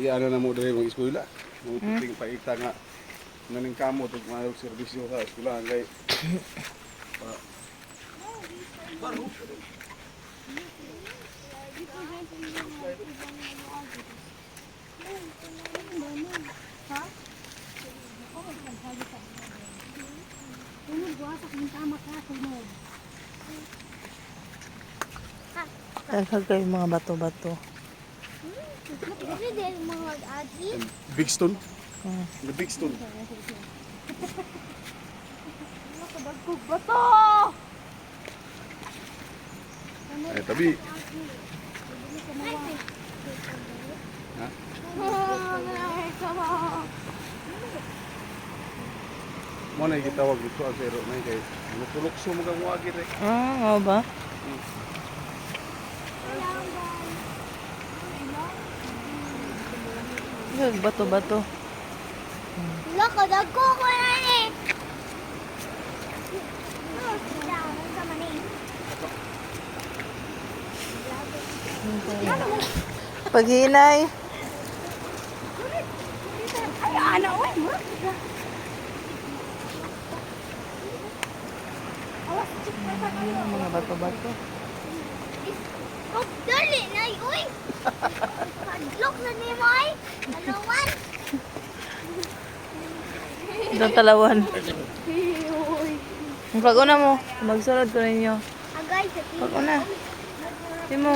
Pilian na mo diri mag-eskwela. Mo ting paita nga naning kamo ug maayog serbisyo sa eskwelahan kay Daghan kayo mga bato-bato. Big stone. The big stone. Bato! Ay tabi. Ha? Mo na gitawag dito ang zero na kay mutulokso mo kang wagi re. Ah, nga ba? Yung bato-bato. Loko, dagko ko na ni. Paghinay. Ay, ana, oy, mo. Yung mga bato-bato. Oh, dali na, uy. Padlock na ni mo, ay. Dalawan. Itong talawan. Uy. Pag una mo, magsunod ko ninyo. Agay, sa Pag una. Di mo.